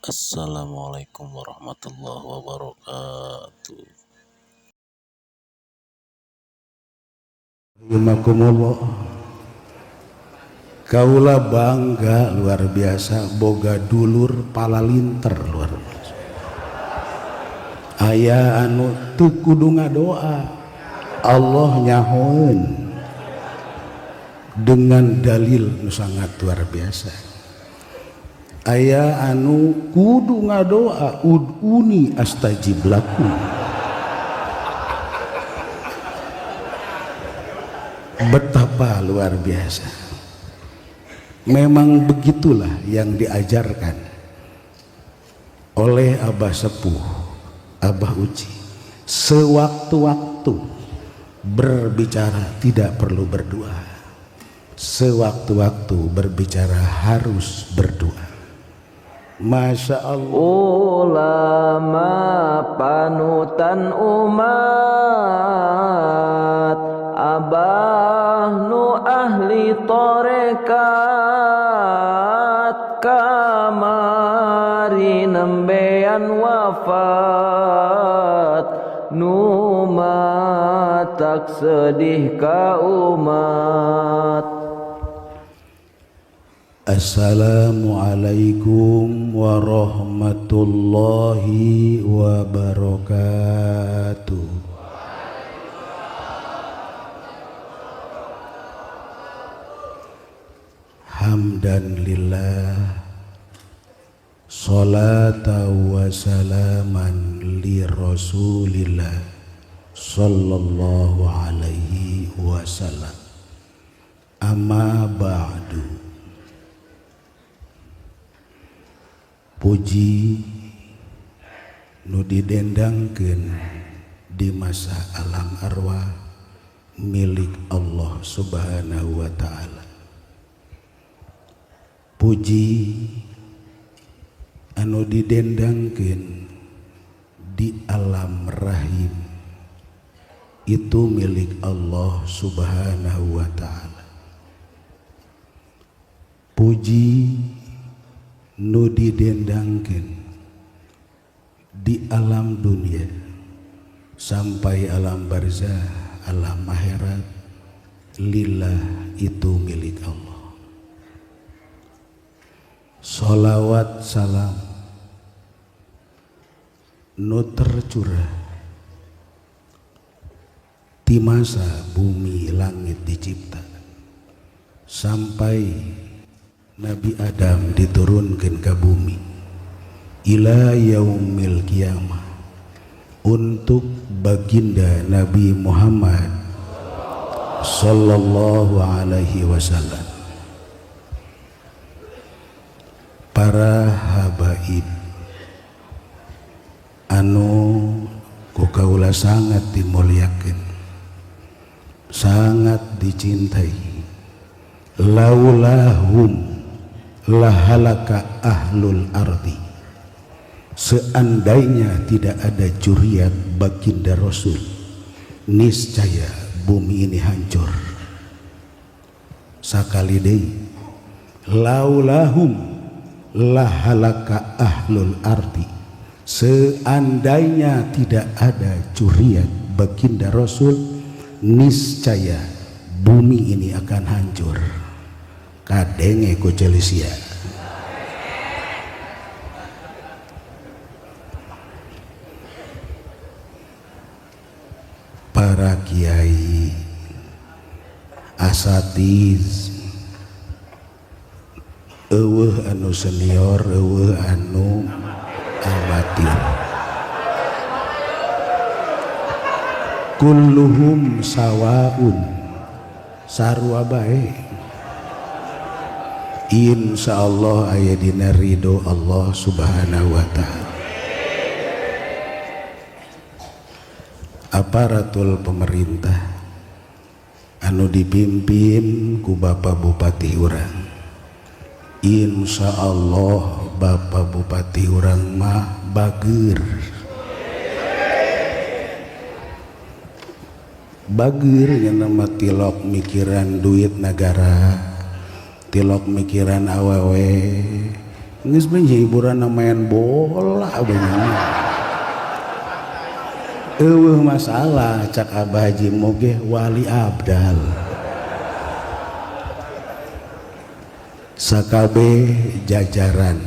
Assalamualaikum warahmatullahi wabarakatuh. Rahimakumullah. Kaula bangga luar biasa boga dulur palalinter luar biasa. Aya anu teu kudu ngadoa, Allah nyahoeun dengan dalil nu sangat luar biasa. Aya anu kudu ngadoa, ud'uni astajib lakum. Betapa luar biasa. Memang begitulah yang diajarkan oleh Abah Sepuh, Abah Uci. Sewaktu-waktu berbicara tidak perlu berdoa. Sewaktu-waktu berbicara harus berdoa. Masya Allah. Ulama panutan umat, Abah nu ahli torekat, kamari nembean wafat, nu matak sedih ka umat. Assalamualaikum warahmatullahi wabarakatuh. Hamdan lillah, salata wa salaman li rasulillah sallallahu alaihi wasallam. Amma ba'du. Puji nu didendangkeun di masa alam arwah milik Allah Subhanahu wa ta'ala. Puji anu didendangkeun di alam rahim itu milik Allah Subhanahu wa ta'ala. Puji nu didendangkeun di alam dunia sampai alam barzah, alam akhirat, lillah itu milik Allah. Sholawat salam nu tercurah di masa bumi langit dicipta sampai Nabi Adam diturunkan ke bumi ila yaumil kiamah untuk baginda Nabi Muhammad sallallahu alaihi wasallam. Para habaib anu ku kaula sangat dimuliakeun, sangat dicintai. Laulahum lahalaka ahlul ardi. Seandainya tidak ada juriat baginda Rasul, niscaya bumi ini hancur. Sakali deui, laulahum lahalaka ahlul ardi. Seandainya tidak ada juriat baginda Rasul, niscaya bumi ini akan hancur. Kadenge ku Celisia. Para kiai, asatiz, eueuh anu senior, eueuh anu amatir, kulluhum sawaun, sarua bae. Insyaallah aya dina ridho Allah Subhanahu wa ta'ala. Aparatul pemerintah anu dipimpin ku Bapak Bupati urang, insyaallah Bapak Bupati urang mah bager. Bager nya nama tilok mikiran duit negara, tilok mikiran awewe, Geus mah hiburan main bola banyak. Eueuh masalah cak Abah Haji moge wali abdal. Sakabe jajaran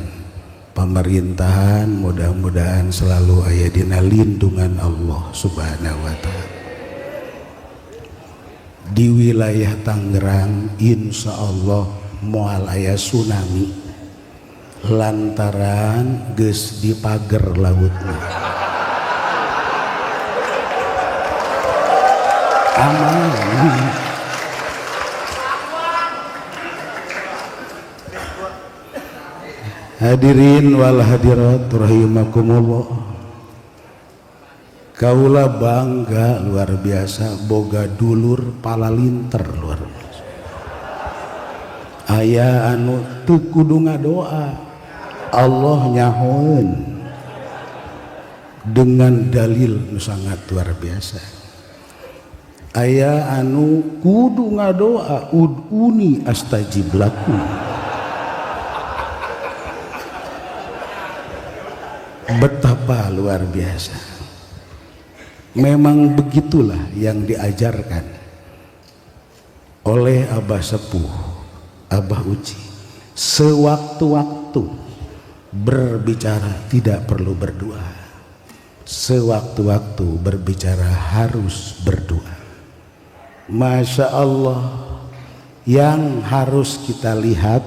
pemerintahan mudah-mudahan selalu aya dina lindungan Allah Subhanahu wa taala. Di wilayah Tangerang insya Allah moal aya tsunami lantaran geus dipager lautna. Aman. Hadirin wal hadirat rahimakumullah. Kaula bangga luar biasa boga dulur palalinter luar biasa. Aya anu teu kudu ngadoa, Allah nyahoeun dengan dalil nu sangat luar biasa. Aya anu kudu ngadoa ud'uni astajib lakum. Betapa luar biasa. Memang begitulah yang diajarkan oleh Abah Sepuh, Abah Uci. Sewaktu-waktu berbicara tidak perlu berdoa. Sewaktu-waktu berbicara harus berdoa. Masya Allah, yang harus kita lihat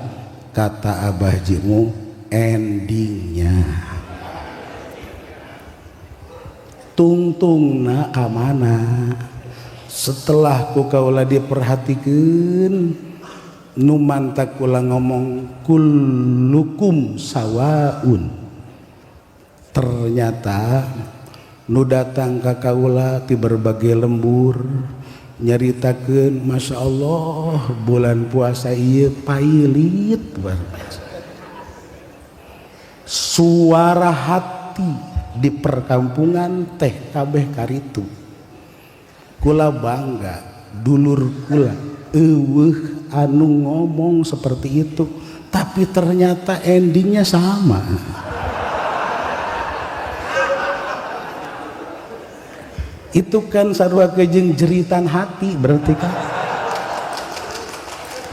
kata Abah Jimu endingnya. Tungtungna ka mana? Setelah ku kaula diperhatikeun nu mantak kula ngomong kullukum sawaun. Ternyata nu datang ka kaula ti berbagai lembur nyaritakeun Masya Allah bulan puasa ieu pailit luar biasa. Suara hati di perkampungan teh kabeh karitu. Kula bangga dulur kula eueuh anu ngomong seperti itu, tapi ternyata endingnya sama. Itu kan sarua jeung jeritan hati berarti kan,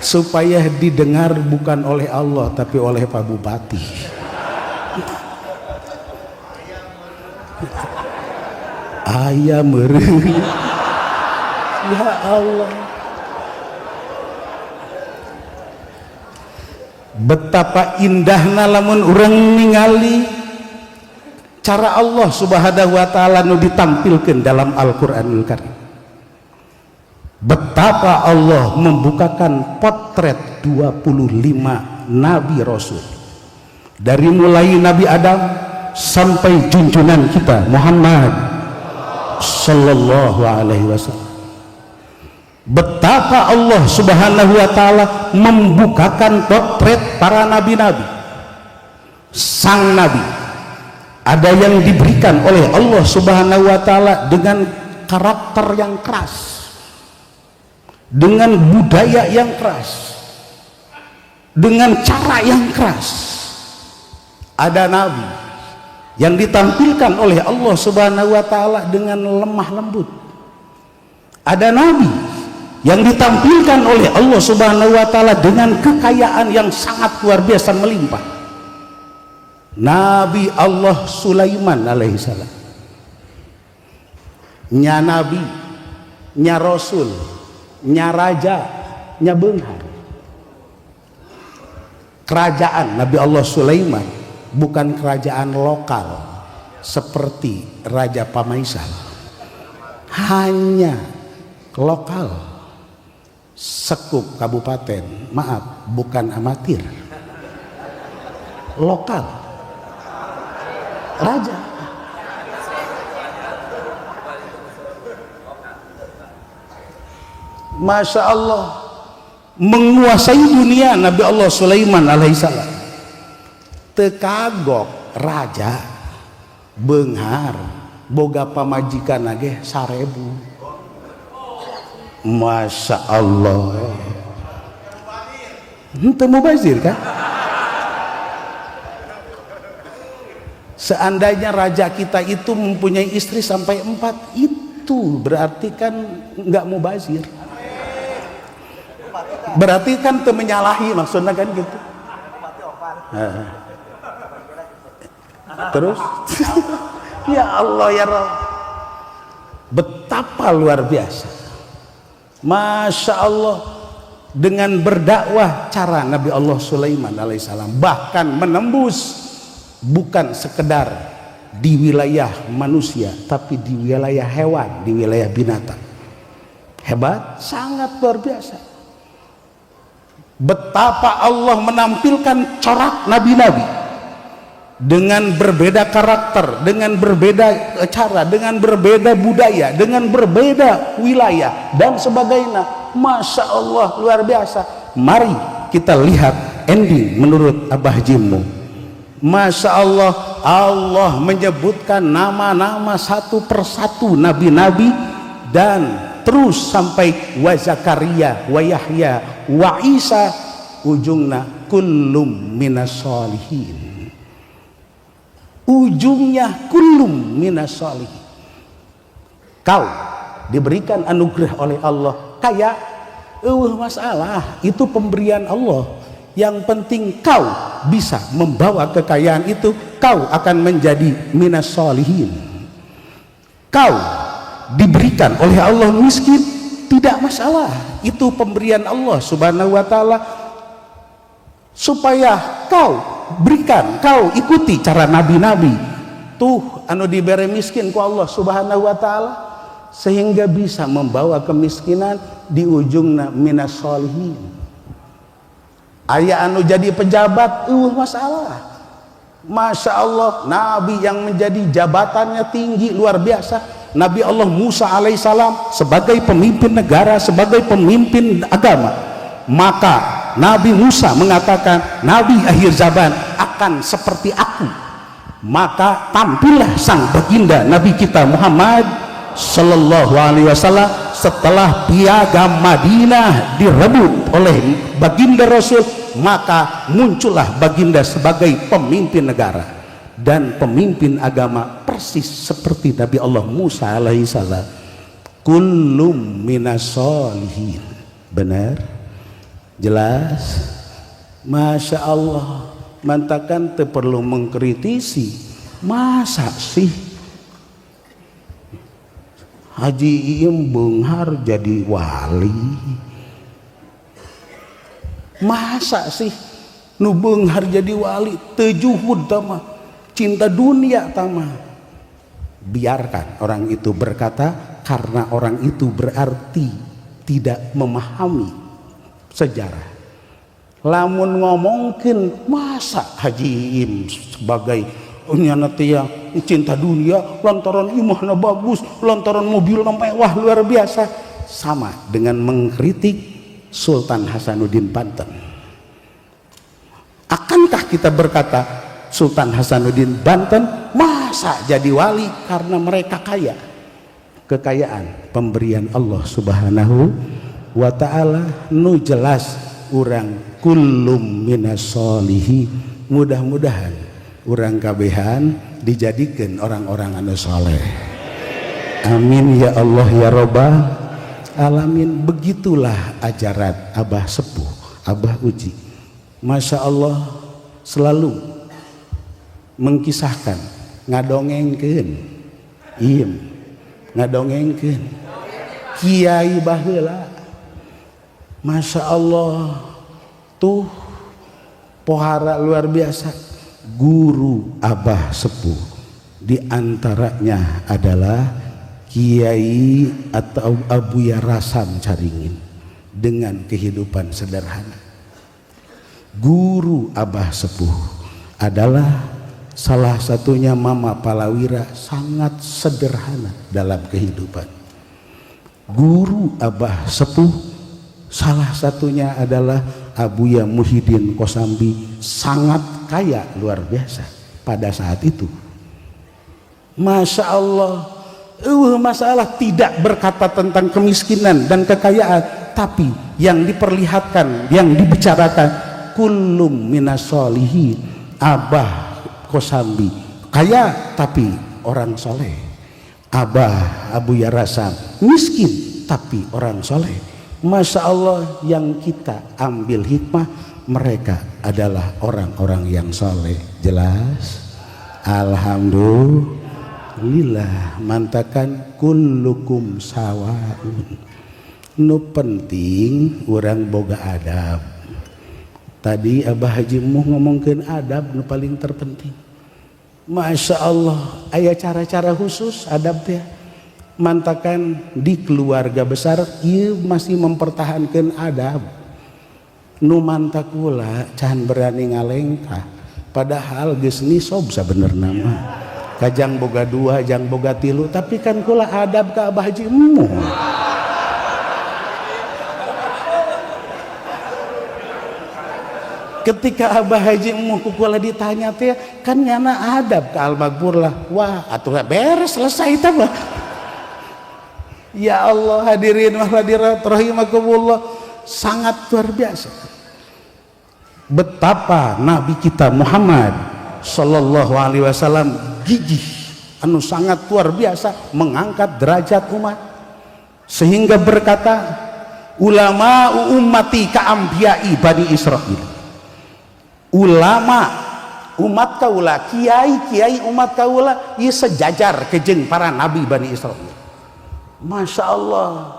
supaya didengar bukan oleh Allah tapi oleh Pak Bupati. Ayam meureun. Ya Allah, betapa indahna lamun urang ningali cara Allah Subhanahu wa taala nu ditampilkeun dalam Al-Qur'anul Karim. Betapa Allah membukakan potret 25 nabi rasul, dari mulai Nabi Adam sampai junjungan kita Muhammad sallallahu alaihi wasallam. Betapa Allah Subhanahu wa taala membukakan potret para nabi-nabi. Sang nabi ada yang diberikan oleh Allah Subhanahu wa taala dengan karakter yang keras, dengan budaya yang keras, dengan cara yang keras. Ada nabi yang ditampilkan oleh Allah Subhanahu wa taala dengan lemah lembut. Ada nabi yang ditampilkan oleh Allah Subhanahu wa taala dengan kekayaan yang sangat luar biasa melimpah. Nabi Allah Sulaiman alaihissalam, nya nabi, nya rasul, nya raja, nya beunghar. Kerajaan Nabi Allah Sulaiman bukan kerajaan lokal seperti Raja Pamaisal, hanya lokal sekup kabupaten, maaf bukan amatir, lokal raja. Masya Allah, menguasai dunia Nabi Allah Sulaiman alaihissalam. Tekagok raja beunghar boga pamajikan ge 1000. Masya Allah, henteu mubazir kan? Seandainya raja kita itu mempunyai istri sampai empat, itu berarti kan nggak mubazir, berarti kan teu menyalahi, maksudnya kan gitu. Terus ya Allah ya Rob, betapa luar biasa, Masya Allah, dengan berdakwah cara Nabi Allah Sulaiman alaihissalam, bahkan menembus bukan sekedar di wilayah manusia, tapi di wilayah hewan, di wilayah binatang. Hebat, sangat luar biasa. Betapa Allah menampilkan corak nabi-nabi dengan berbeda karakter, dengan berbeda cara, dengan berbeda budaya, dengan berbeda wilayah dan sebagainya. Masya Allah, luar biasa. Mari kita lihat ending menurut Abah Jimmu. Masya Allah, Allah menyebutkan nama-nama satu persatu nabi-nabi dan terus sampai wa Zakaria wa Yahya wa Isa, ujungna kullum minas solihin. Ujungnya kullum minas solihin. Kau diberikan anugerah oleh Allah kaya, masalah, itu pemberian Allah. Yang penting kau bisa membawa kekayaan itu, kau akan menjadi minas solihin. Kau diberikan oleh Allah miskin, tidak masalah, itu pemberian Allah Subhanahu wa Ta'ala, supaya kau berikan, kau ikuti cara nabi-nabi tuh anu diberi miskin ku Allah Subhanahu wa Ta'ala, sehingga bisa membawa kemiskinan di ujungna minas solihin. Aya anu jadi pejabat, masalah. Masya Allah, nabi yang menjadi jabatannya tinggi luar biasa, Nabi Allah Musa alaihissalam sebagai pemimpin negara, sebagai pemimpin agama. Maka Nabi Musa mengatakan, nabi akhir zaman akan seperti aku. Maka tampillah sang baginda Nabi kita Muhammad Sallallahu Alaihi Wasallam. Setelah piagam Madinah direbut oleh baginda Rasul, maka muncullah baginda sebagai pemimpin negara dan pemimpin agama, persis seperti Nabi Allah Musa alaihi salam. Kullum minasolihin. Benar, jelas, Masya Allah. Mantakan perlu mengkritisi. Masa sih Haji Iim beunghar jadi wali? Masa sih nu beunghar jadi wali? Teu juhud tama, cinta dunia tama. Biarkan orang itu berkata, karena orang itu berarti tidak memahami sejarah. Lamun ngomongin masa Haji Iim sebagai nyana yang cinta dunia lantaran imahna bagus, lantaran mobilna mewah luar biasa, sama dengan mengkritik Sultan Hasanuddin Banten. Akankah kita berkata Sultan Hasanuddin Banten masa jadi wali karena mereka kaya? Kekayaan pemberian Allah Subhanahu wa Ta'ala. Nu jelas urang kullum minas solihi. Mudah-mudahan urang kabehan dijadikan orang-orang anu soleh. Amin ya Allah ya Robbal alamin. Begitulah ajaran Abah Sepuh, Abah Uji. Masya Allah, selalu mengkisahkan, ngadongengkeun im, ngadongengkeun kiai baheula. Masya Allah, tuh pohara luar biasa. Guru Abah Sepuh diantaranya adalah Kiai atau Abuya Rasam Caringin dengan kehidupan sederhana. Guru Abah Sepuh adalah salah satunya Mama Palawira, sangat sederhana dalam kehidupan. Guru Abah Sepuh salah satunya adalah Abuya Muhyiddin Kosambi, sangat kaya luar biasa pada saat itu. Masya Allah, masalah tidak berkata tentang kemiskinan dan kekayaan, tapi yang diperlihatkan, yang dibicarakan kullum minasolihin. Abah Kosambi kaya luar biasa, tapi Kaya tapi orang soleh. Abah Abu Yarasam miskin tapi orang soleh. Masya Allah, yang kita ambil hikmah, mereka adalah orang-orang yang soleh. Jelas? Alhamdulillah. Mantakan kullukum sawaun. Nu penting orang boga adab. Tadi Abah Haji Muh ngomongkeun adab nu paling terpenting. Masya Allah, aya cara-cara khusus adab teh. Mantakan di keluarga besar ieu masih mempertahankan adab. Nu mantak kula can berani ngalengkah, padahal geus nisob sabenerna mah. Kajang boga dua, jang boga tilu, tapi kan kula adab ka Abah Haji Muh. Ketika Abah Haji Muh kula ditanya teh kan nyana adab ka Al-Maghfur lah. Wah, atuh beres selesai teh mah. Ya Allah, hadirin wal hadirat rahimakumullah, sangat luar biasa betapa Nabi kita Muhammad sallallahu alaihi wasallam gigih anu sangat luar biasa mengangkat derajat umat, sehingga berkata ulama ummati ka anbiya'i Bani Israil. Ulama umat kaula, kiai-kiai umat kaula ieu sejajar kejeng para nabi Bani Israil. Masya Allah.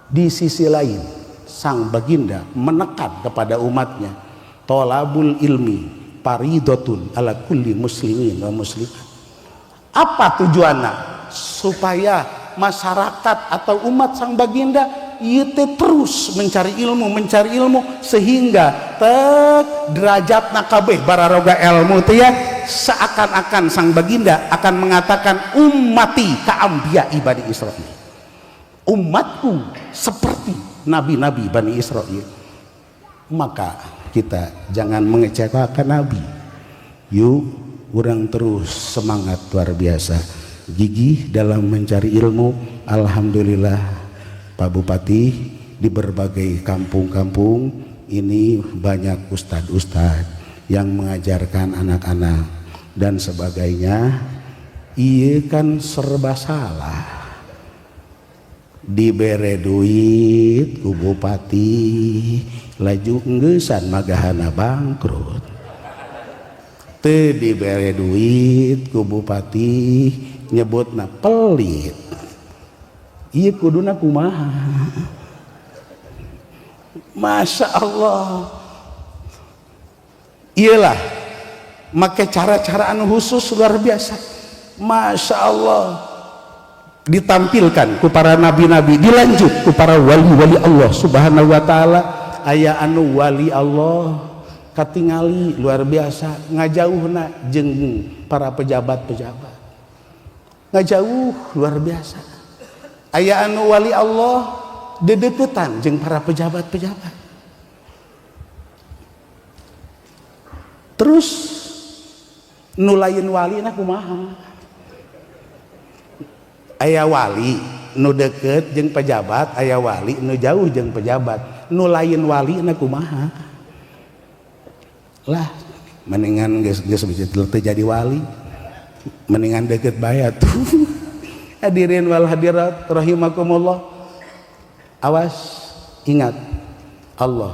Di sisi lain sang baginda menekan kepada umatnya, tolabul ilmi paridotun ala kulli muslimin wa muslimat. Apa tujuannya? Supaya masyarakat atau umat sang baginda ieu teh terus mencari ilmu, mencari ilmu, sehingga tek derajatna kabeh bararoga ilmu teh ya, seakan-akan sang baginda akan mengatakan ummati ka anbiya Bani Israil, umatku seperti nabi-nabi Bani Israil. Maka kita jangan mengecewakan nabi. Yuk urang terus semangat luar biasa, gigih dalam mencari ilmu. Alhamdulillah Pak Bupati, di berbagai kampung-kampung ini banyak ustad-ustad yang mengajarkan anak-anak dan sebagainya. Iya kan serba salah, dibere duit ku bupati laju enggesan magahana bangkrut, teu dibere duit ku bupati nyebutna pelit. Ieu kuduna kumaha? Masya Allah. Iyalah make cara-cara anu khusus luar biasa. Masya Allah, ditampilkan ku para nabi-nabi, dilanjut ku para wali-wali Allah Subhanahu wa taala. Aya anu wali Allah katingali luar biasa ngajauhna jeung para pejabat-pejabat, ngajauh luar biasa. Aya anu wali Allah dedeketan jeung para pejabat-pejabat. Terus nu lain wali na kumaha? Aya wali nu deket jeung pejabat, aya wali nu jauh jeung pejabat. Nu lain wali na kumaha? Lah mendingan geus geus teu jadi wali, mendingan deket bae atuh. Hadirin wal hadirat rahimakumullah. Awas, ingat Allah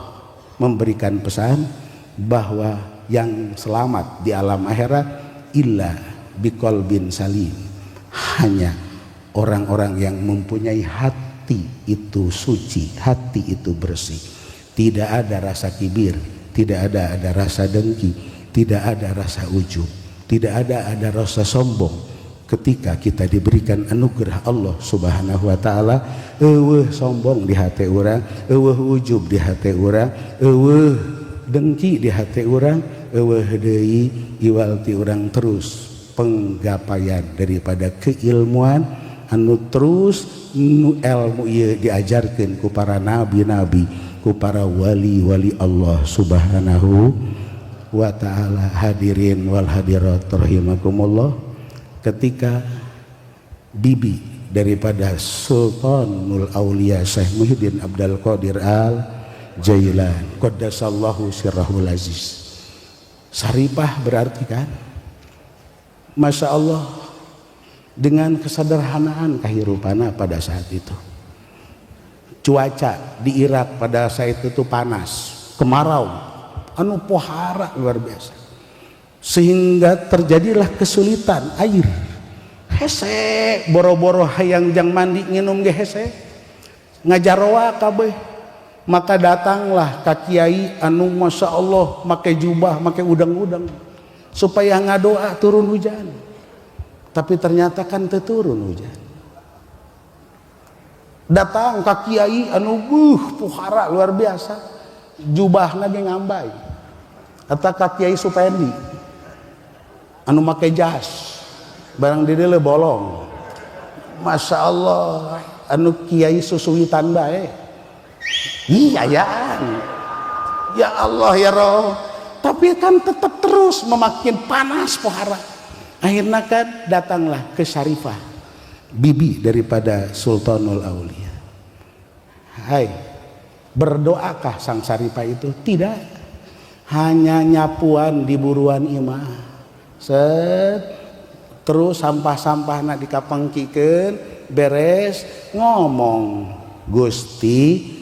memberikan pesan bahwa yang selamat di alam akhirat illa biqalbin salim, hanya orang-orang yang mempunyai hati itu suci, hati itu bersih, tidak ada rasa kibir, tidak ada rasa dengki, tidak ada rasa ujub, tidak ada rasa sombong. Ketika kita diberikan anugerah Allah Subhanahu wa taala, eueuh sombong di hati urang, eueuh ujub di hati urang, eueuh dengki di hati urang, eueuh deui iwal ti urang terus penggapaian daripada keilmuan anu terus nu ilmu ieu diajarkeun ku para nabi-nabi, ku para wali-wali Allah Subhanahu wa taala. Hadirin wal hadirat rahimakumullah, ketika bibi daripada Sultanul Aulia Syekh Muhyiddin Abdul Qadir Al Jailan qaddasallahu sirrahul aziz, Saripah berarti kan Masya Allah, dengan kesederhanaan kehidupan pada saat itu. Cuaca di Irak pada saat itu tuh panas, kemarau anu pohara luar biasa, sehingga terjadilah kesulitan air. Hese, boro-boro hayang jang mandi, nginum ge hese, ngajaroa kabeh. Maka datanglah ka kiai anu masya Allah make jubah, make udang-udang, supaya ngadoa turun hujan. Tapi ternyata kan turun hujan. Datang ka kiai anu pohara luar biasa, jubahna ge ngambay, atau ka Kiai Supendi anu make jas barang di bolong. Masya Allah, anu Kiai susuwitan bae. Iya ya, ya Allah ya Roh. Tapi kan tetap terus memakin panas pohara. Akhirnya kan datanglah ke Syarifah, bibi daripada Sultanul Aulia. Hai, berdoakah sang Syarifah itu? Tidak, hanya nyapuan di buruan imah. Set, terus sampah-sampah nak dikapengkikeun, beres ngomong, "Gusti,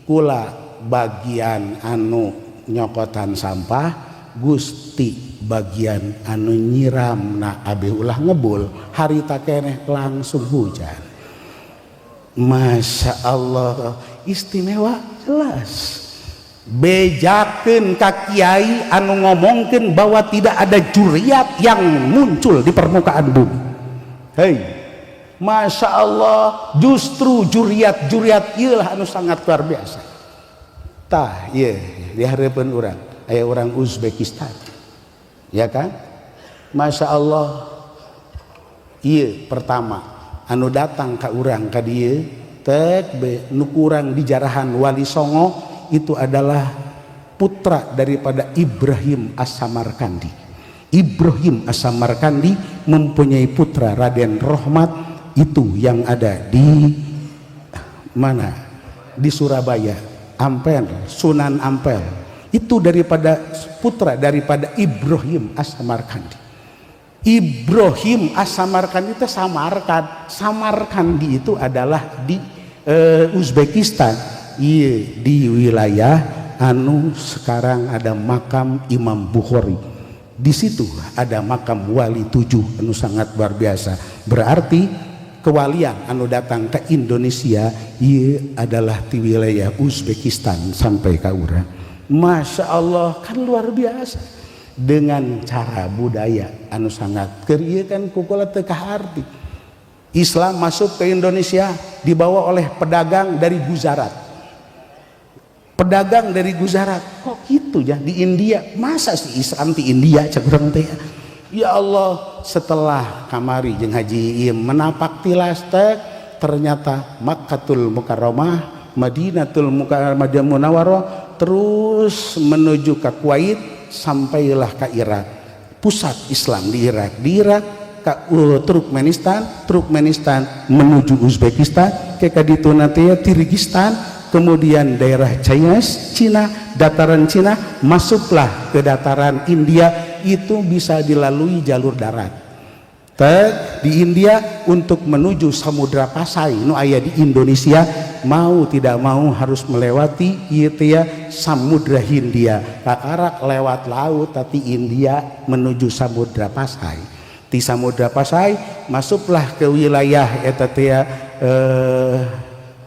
kula bagian anu nyokotan sampah, Gusti bagian anu nyiram na abeh ulah ngebul." Harita keneh langsung hujan. Masya Allah, istimewa jelas. Bejakeun ka kiai anu ngomongkeun bahwa tidak ada juriat yang muncul di permukaan bumi. Hei, Masya Allah, justru juriat-juriat ieu lah anu sangat luar biasa. Tah, ieu di hareupeun urang aya orang Uzbekistan, ya kan? Masya Allah, ieu pertama anu datang ka urang ka dieu tek be nu kurang di jarahan Wali Songo itu adalah putra daripada Ibrahim As-Samarkandi. Ibrahim As-Samarkandi mempunyai putra Raden Rohmat, itu yang ada di mana? Di Surabaya, Ampel, Sunan Ampel. Itu daripada putra daripada Ibrahim As-Samarkandi. Ibrahim As-Samarkandi itu Samarkand. Samarkandi itu adalah di Uzbekistan. Iya, di wilayah anu sekarang ada makam Imam Bukhari. Di situ ada makam wali tujuh anu sangat luar biasa. Berarti kewalian anu datang ke Indonesia iya adalah di wilayah Uzbekistan sampai ke urang. Masya Allah, kan luar biasa dengan cara budaya anu sangat keur ieu kan kukula teu kaharti. Islam masuk ke Indonesia dibawa oleh pedagang dari Gujarat. Pedagang dari Gujarat kok gitu ya, di India. Masa sih Islam di India, cek urang teh ya? Ya Allah, setelah kamari jeung Haji Iim menapak tilas teh, ternyata Makkatul Mukarramah, Madinatul Mukarramah, Munawwarah, terus menuju ke Kuwait, sampailah ke Irak. Pusat Islam di Irak. Di Irak ke Turkmenistan, Turkmenistan menuju Uzbekistan, ke kaditu nanti ya Kirgistan, kemudian daerah China, Cina, dataran Cina, masuklah ke dataran India. Itu bisa dilalui jalur darat. Tek, di India untuk menuju Samudra Pasai nu aya di Indonesia, mau tidak mau harus melewati ieu teh ya, Samudra Hindia. Kakarak lewat laut tapi India menuju Samudra Pasai. Di Samudra Pasai masuklah ke wilayah eta teh ya,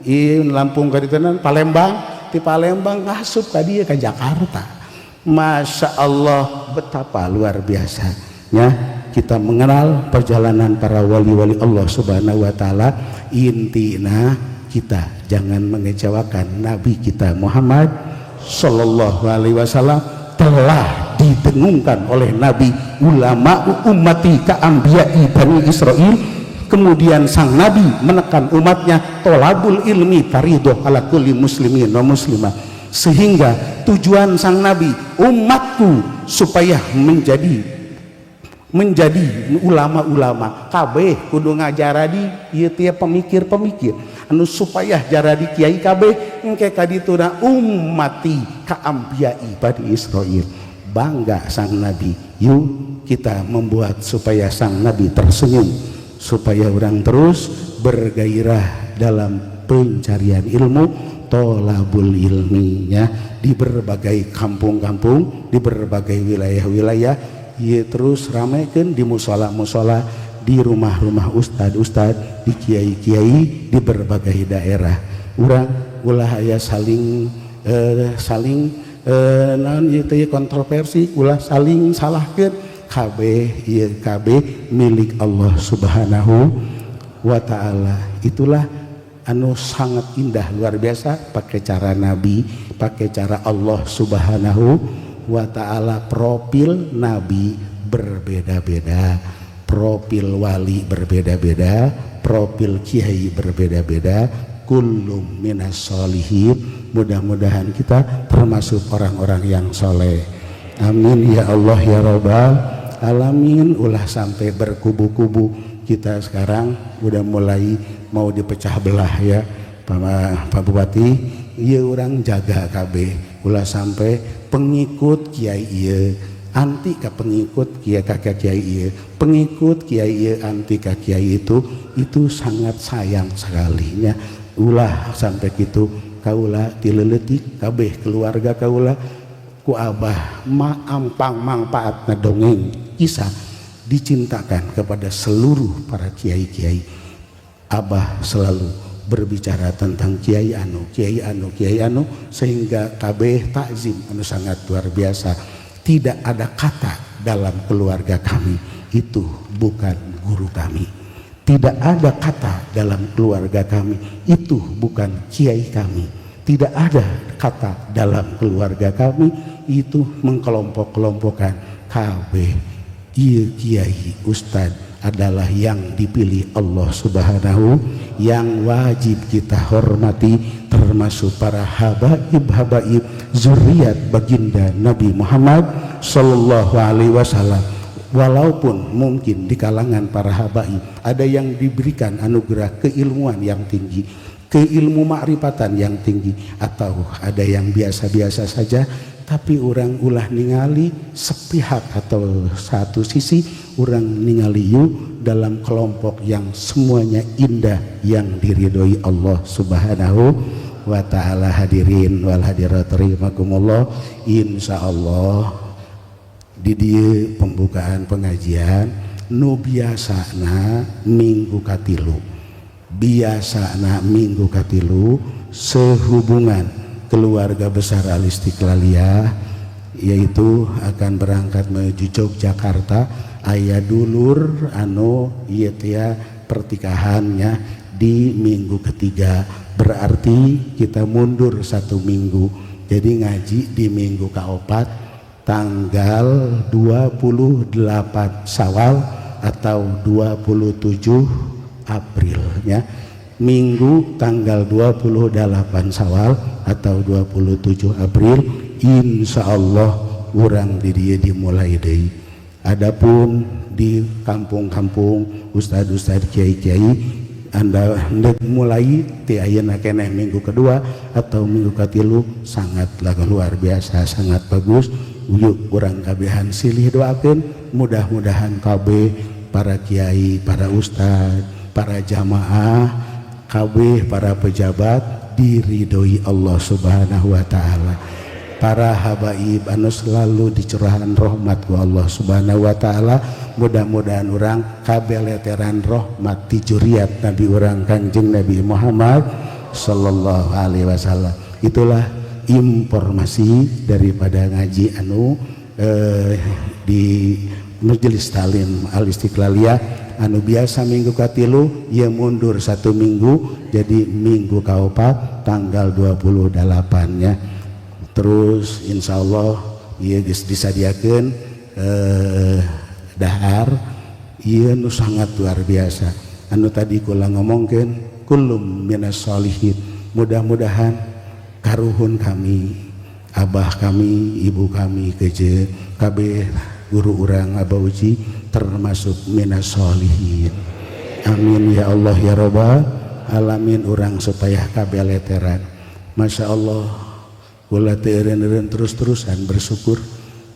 in Lampung ka ditu Palembang. Di Palembang ngasup ka dieu ka Jakarta. Masya Allah, betapa luar biasanya kita mengenal perjalanan para wali-wali Allah Subhanahu wa taala. Intina kita jangan mengecewakan Nabi kita Muhammad Sallallahu Alaihi Wasallam. Telah didengungkan oleh Nabi, ulama ummati ka anbiya'i Bani Israel. Kemudian sang Nabi menekan umatnya, tolabul ilmi faridoh ala kulli muslimin wa muslimah, sehingga tujuan sang Nabi, umatku supaya menjadi menjadi ulama-ulama kabeh, kudu ngajaradi ieu teh pemikir-pemikir anu supaya jaradi kiai kabeh engke kadituna ummati ka anbiya'i Bani Israil. Bangga sang Nabi, yuk. Kita membuat supaya sang Nabi tersenyum, supaya orang terus bergairah dalam pencarian ilmu, tolabul ilminya di berbagai kampung-kampung, di berbagai wilayah-wilayah. Ya, terus ramekan di musola-musola, di rumah-rumah ustad-ustad, di kiai-kiai di berbagai daerah. Urang ulah aya saling naon ieu teh, kontroversi, ulah saling salahkeun. Kabeh ieu kabeh milik Allah Subhanahu wa taala. Itulah anu sangat indah, luar biasa, pakai cara Nabi, pakai cara Allah Subhanahu wa taala. Profil Nabi berbeda-beda, profil wali berbeda-beda, profil kiai berbeda-beda. Kullum minas solihin. Mudah-mudahan kita termasuk orang-orang yang soleh. Amin ya Allah ya Robbal alamin. Ulah sampai berkubu-kubu. Kita sekarang udah mulai mau dipecah belah ya, Pak, Pak Bupati. Iya, urang jaga KB, ulah sampai pengikut kiai iya anti ke pengikut kiai, kakek kiai iya, pengikut kiai iya anti ke kiai itu sangat sayang sekali nya. Ulah sampai gitu. Kaula ti leuleutik kabeh keluarga kaula ku abah ma ampang manfaat dongeng kisah dicintakan kepada seluruh para kiai-kiai. Abah selalu berbicara tentang kiai anu, kiai anu, kiai anu, sehingga kabeh takzim anu sangat luar biasa. Tidak ada kata dalam keluarga kami itu bukan guru kami. Tidak ada kata dalam keluarga kami itu bukan kiai kami. Tidak ada kata dalam keluarga kami itu mengkelompok-kelompokkan. Kabeh ieu kiai ustad adalah yang dipilih Allah Subhanahu, yang wajib kita hormati, termasuk para habaib-habaib zuriat baginda Nabi Muhammad Sallallahu Alaihi Wasallam. Walaupun mungkin di kalangan para habaib ada yang diberikan anugerah keilmuan yang tinggi, keilmu makrifatan yang tinggi, atau ada yang biasa-biasa saja, tapi urang ulah ningali sepihak atau satu sisi. Urang ningali yuk dalam kelompok yang semuanya indah, yang diridhoi Allah Subhanahu wa taala. Hadirin wal hadirat rahimakumullah, insyaallah di dieu pembukaan pengajian nu biasana minggu katilu, biasana minggu katilu, sehubungan keluarga besar Al Istiqlaliyah yaitu akan berangkat menuju Yogyakarta, aya dulur anu ieu teh pertikahannya di minggu ketiga, berarti kita mundur satu minggu. Jadi ngaji di minggu keempat, tanggal 28 Syawal atau 27 April ya. Minggu tanggal 28 Syawal atau 27 April, insya Allah urang di dieu dimulai deui. Adapun di kampung-kampung, ustad-ustad, kiai-kiai, anda hendak mulai ti ayeuna keneh minggu kedua atau minggu katilu, sangatlah luar biasa, sangat bagus. Yuk, urang kabehan silih doakeun, mudah-mudahan kabeh para kiai, para ustad, para jamaah, kabeh para pejabat diridhoi Allah Subhanahu wa taala. Para habaib anu selalu dicurahan rahmat ku Allah Subhanahu wa taala, mudah-mudahan urang kabeh leteran rahmat ti juriat Nabi urang, Kanjeng Nabi Muhammad sallallahu alaihi wasallam. Itulah informasi daripada ngaji anu di Majelis Talim Al Istiqlaliyah anu biasa minggu katilu ya, mundur satu minggu jadi minggu kaopat tanggal 28 nya. Terus insya Allah ieu geus disadiakeun dahar. Ieu nu sangat luar biasa anu tadi kula ngomongkeun, kullum minas solihin. Mudah-mudahan karuhun kami, abah kami, ibu kami, keje kabeh guru urang Abah Uji termasuk minas solihin. Amin ya Allah ya Robbal alamin. Urang supaya kabeh leteran. Masya Allah, kula teu eureun terus-terusan bersyukur.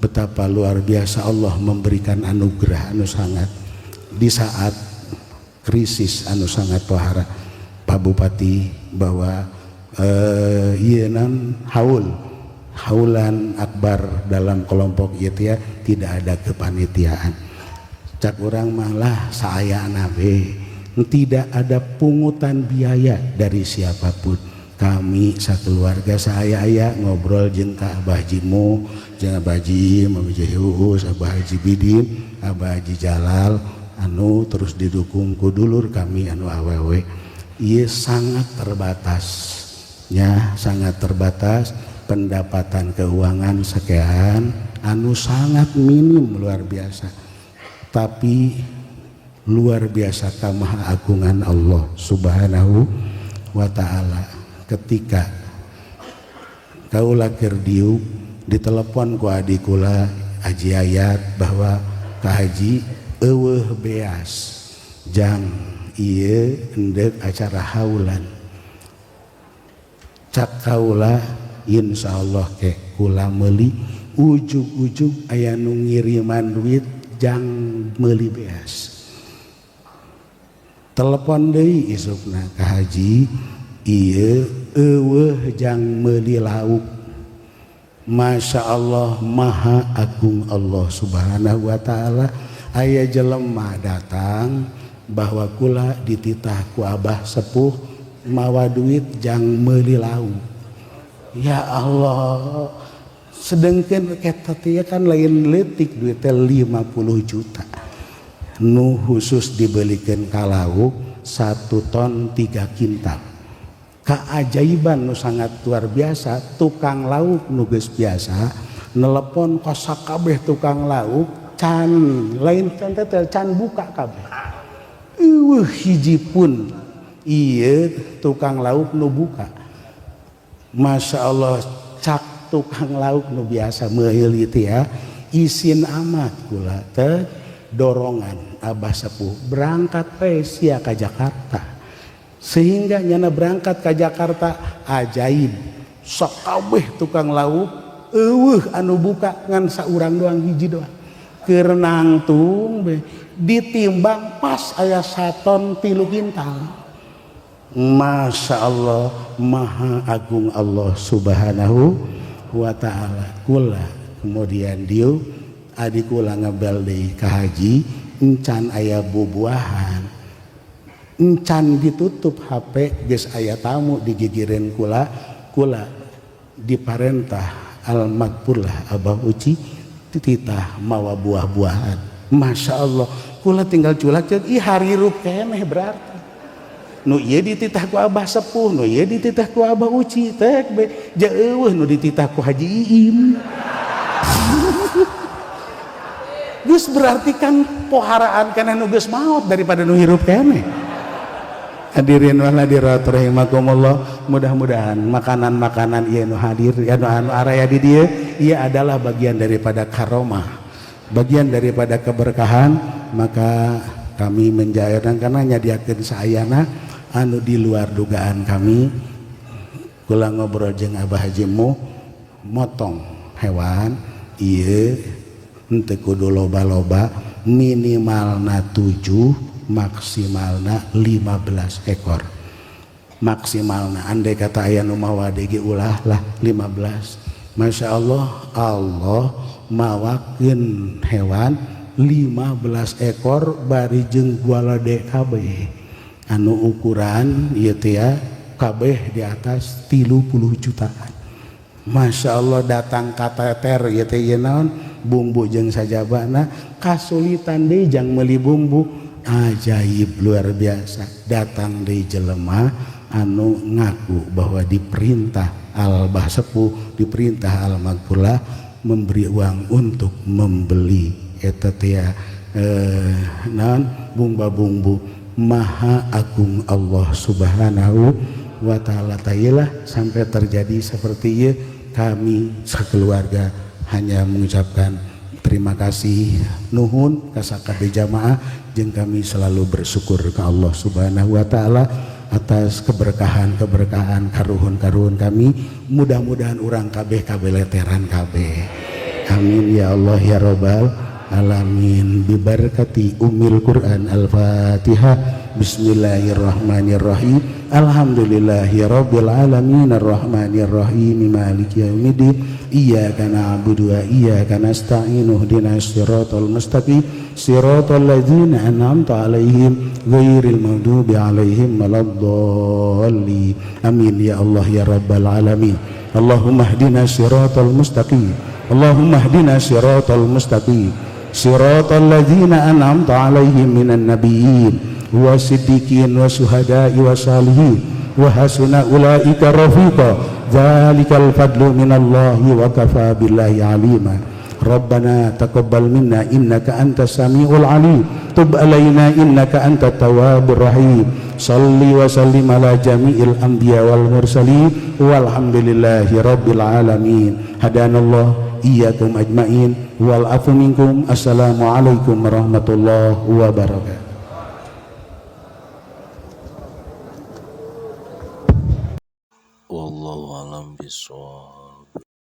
Betapa luar biasa Allah memberikan anugerah anu sangat di saat krisis anu sangat pohara. Pak Bupati, bahwa ieu haul, haulan akbar dalam kelompok itu ya, tidak ada kepanitiaan. Cak urang malah saya nabe, tidak ada pungutan biaya dari siapapun. Kami keluarga saya aya ngobrol jeung ka Abah Jimu, jeung Abah Haji Abah Uus, Abah Haji Bidin, Abah Haji Jalal, anu terus didukung ku dulur kami anu awewe. Ieu sangat terbatas ya, sangat terbatas pendapatan keuangan sekian anu sangat minim, luar biasa. Tapi luar biasa kamaha agungan Allah Subhanahu wa Ta'ala, ketika kaula keur diuk ditelepon ku adik kula Haji Ayat bahwa ka Haji, euweuh beas jang ieu, endek acara haulan. Cak kaula, insyaallah ke kula meuli. Ujug-ujug aya nu ngiriman duit jang meuli beas. Telepon deui isukna ka Haji, ieu euweuh jang meuli lauk. Masya Allah, maha agung Allah Subhanahu wa Ta'ala. Aya jelema datang bahwa kula dititah ku Abah sepuh mawa duit jang meuli lauk. Ya Allah, sedangkan eta kan lain letik duitnya, 50 juta nu khusus dibelikan ka lauk 1 ton 3 kintal. Keajaiban nu sangat luar biasa, tukang lauk nu geus biasa nelepon ka sakabeh tukang lauk, can lain can tetel, can buka kabeh. Euweuh hiji pun ieu tukang lauk nu buka. Masya Allah, cak tukang lauk nu biasa meuli itu ya, isin amat kula teh, dorongan Abah sepuh berangkat we sia ka Jakarta. Sehingga nyana berangkat ke Jakarta, ajaib, sakabeh tukang lauk euweuh anu buka, ngan saurang doang, hiji doang. Keur nangtung be ditimbang pas aya 1 ton 3 kintal. Masya Allah, maha agung Allah Subhanahu wa Ta'ala. Kula kemudian dieu adik kula ngebel deui ka Haji, encan aya bubuahan, encan ditutup HP geus aya tamu digigireun kula. Kula diparentah al magfurlah Abah Uci, titah mawa buah-buahan. Masya Allah, kula tinggal culak ceuk, ih, harirup keneh berarti. Nu ieu dititah ku Abah sepuh, nu ieu dititah ku Abah Uci tek be, ja euweuh nu dititah ku Haji Iim. Geus berarti kan poharaan keneh nu geus maot daripada nu hirup keneh. Hadirin wal hadirat rahimakumullah, mudah-mudahan makanan-makanan ieu nu hadir anu anu araya di dieu, ieu adalah bagian daripada karomah, bagian daripada keberkahan. Maka kami menjayakan karena nyadiakeun saayana anu di luar dugaan kami. Kula ngobrol jeung Abah Haji Mu, motong hewan ieu henteu kudu loba-loba, minimalna 7, maksimalna 15 ekor maksimalna. Andai kata aya nu mawa deui, ulah lah, 15. Masya Allah, Allah mawakeun hewan 15 ekor bari jeung gualade kabeh anu ukuran ieu teh ya, kabeh di atas 30 jutaan. Masya Allah, datang kateter ieu teh, ieu naon, bumbu jeung sajabana, kasulitan deui jang meuli bumbu. Ajaib luar biasa, datang deui jelema anu ngaku bahwa diperintah al bah sepuh, diperintah al magfurlah memberi uang untuk membeli eta teh naon, bumbu-bumbu. Maha agung Allah Subhanahu wa Ta'ala. Tailah sampai terjadi seperti ini, kami sekeluarga hanya mengucapkan terima kasih, nuhun ka sakabeh jamaah, jeung kami selalu bersyukur ke Allah Subhanahu wa Ta'ala atas keberkahan-keberkahan karuhun-karuhun kami. Mudah-mudahan urang kabeh kabeleteran kabeh. Amin ya Allah ya Rabbal alamin. Bibarakati umil Quran. Al-Fatihah. Bismillahirrahmanirrahim. Alhamdulillahi rabbil alamin, arrahmanir rahim, maliki yaumiddin, iyyaka na'budu wa iyyaka nasta'in, ihdinas siratal mustaqim, siratal ladzina an'amta 'alaihim, ghairil maghdubi 'alaihim waladdallin. Amin ya Allah ya Rabbal alamin. Allahumma ihdina siratal mustaqim. Allahumma ihdina siratal mustaqim, siratal ladzina an'amta 'alaihim minan nabiyyin wasiddiqin wasuhada'i wasalihin wa hasuna ulaika rafiqa. Dzalikal fadlu minallahi wa kafa billahi alima. Rabbana taqabbal minna innaka antas samiul alim, tub alaina innaka antat tawwabur rahim. Salli wa sallim ala jami'il anbiya wal mursalin, walhamdulillahi rabbil alamin. Hadanallah iyyakum ajmain, wal afu minkum. Assalamu alaikum warahmatullahi wabarakatuh. Wallahu a'lam bishawab.